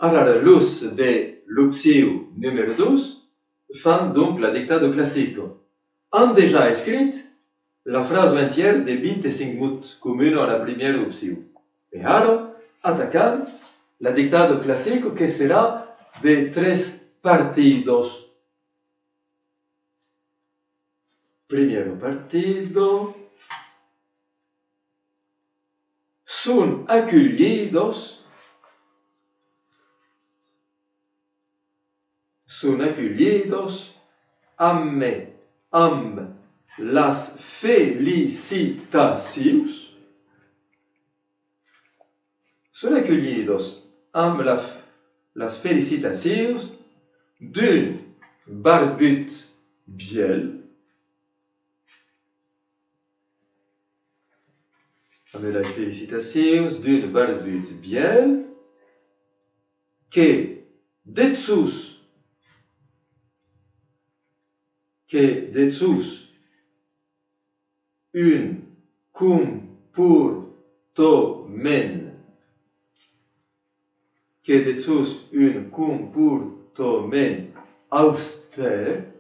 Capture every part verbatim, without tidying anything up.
Ara, los de l'opcion numèro dos fan donc la dictada classica. An dejà escrit la frasa entièra de vint-e-cinc mots comuna a la primièra opcion. E ara, atacam la dictada classica que serà de tres partidas. Primièra partida. Son aculhidas, son aculhidas amb, amb las felicitacions. Son aculhidas amb la f-, las felicitacions d'un barbut vièlh, amb las felicitacions d'un barbut vièlh, que dejós, que dejós un comportament, que dejós un comportament austèr,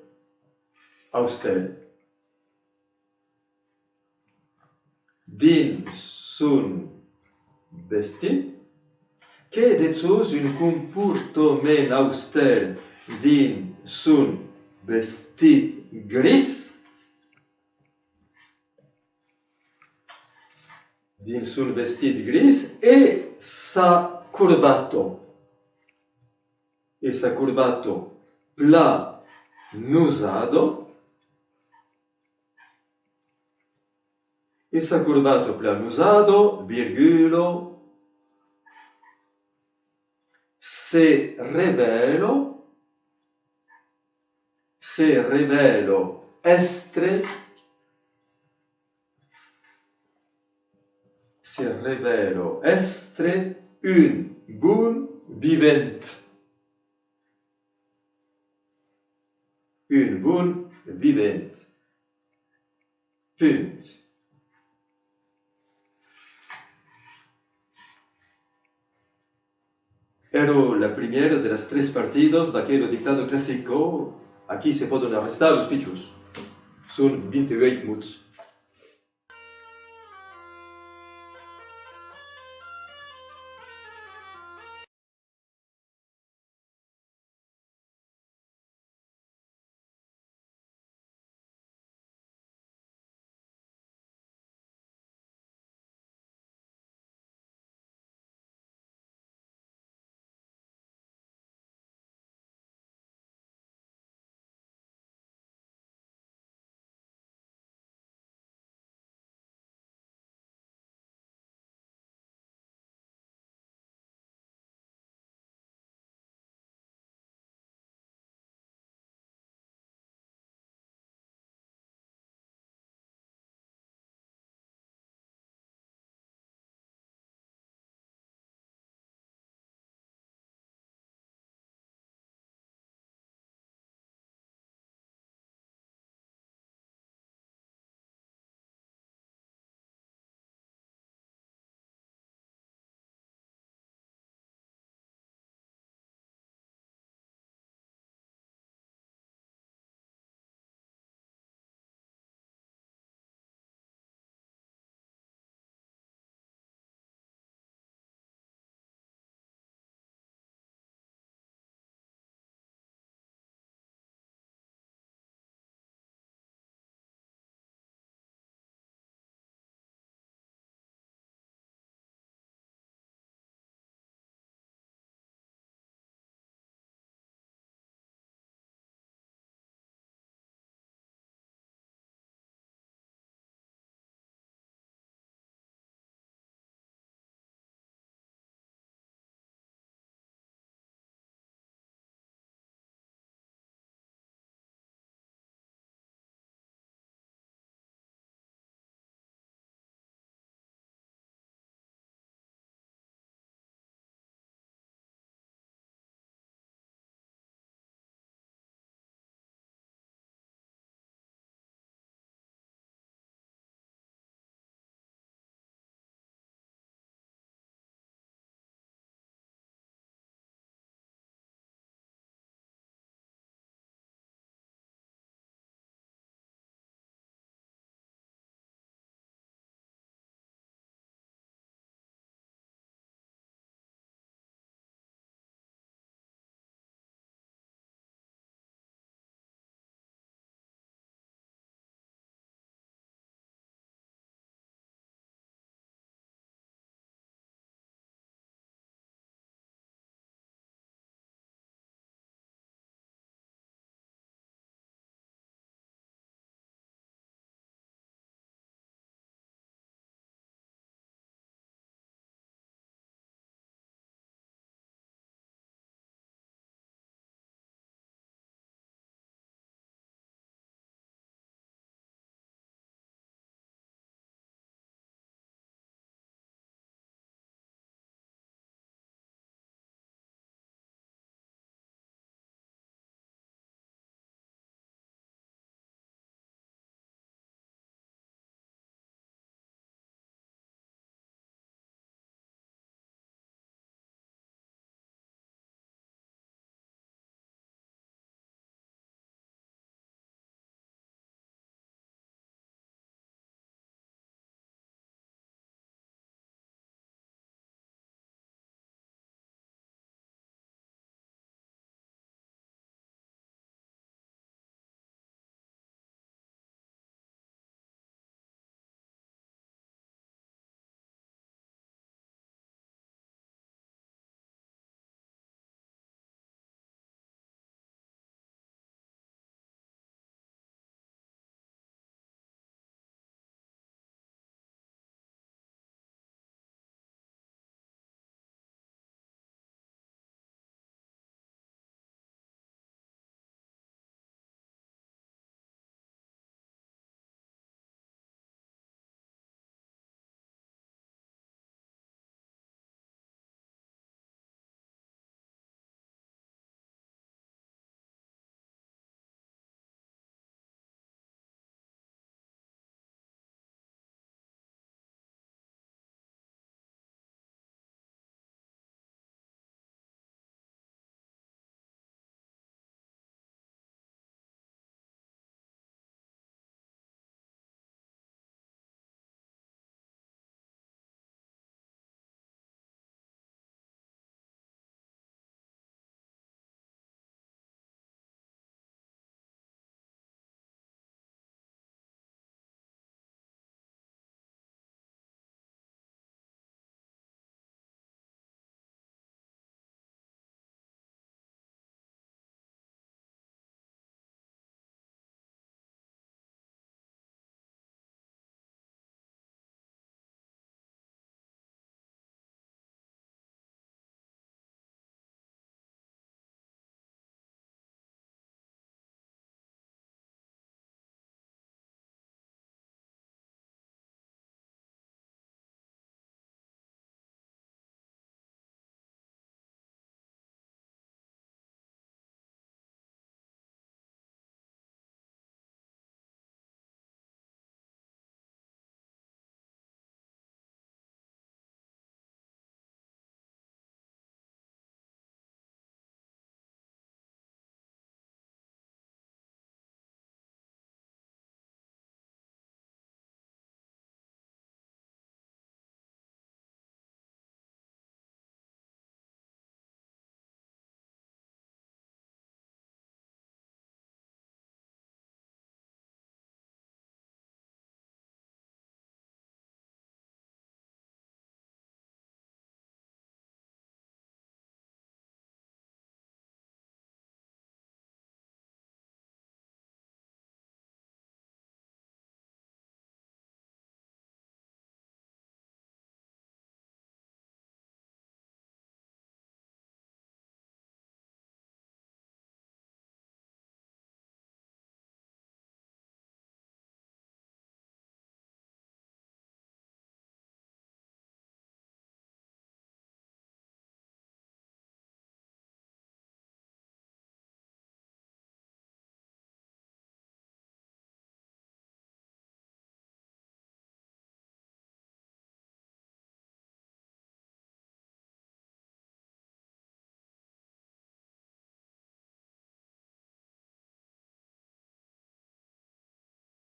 austèr, dins son vestit, que dejós un comportament austèr dins son vestit gris, dins son vestit gris e sa corbata, e sa corbata plan nosada, e sa corbata plan nosada, virgula, se revèla, se revèla èstre, se revèla èstre un bon vivent. Un bon vivent. Punt. Èra la primièra de las tres partidas d'aquela dictada classica. Aquí se pòdon arrestar los pichons. Son vint-e-uèit mots.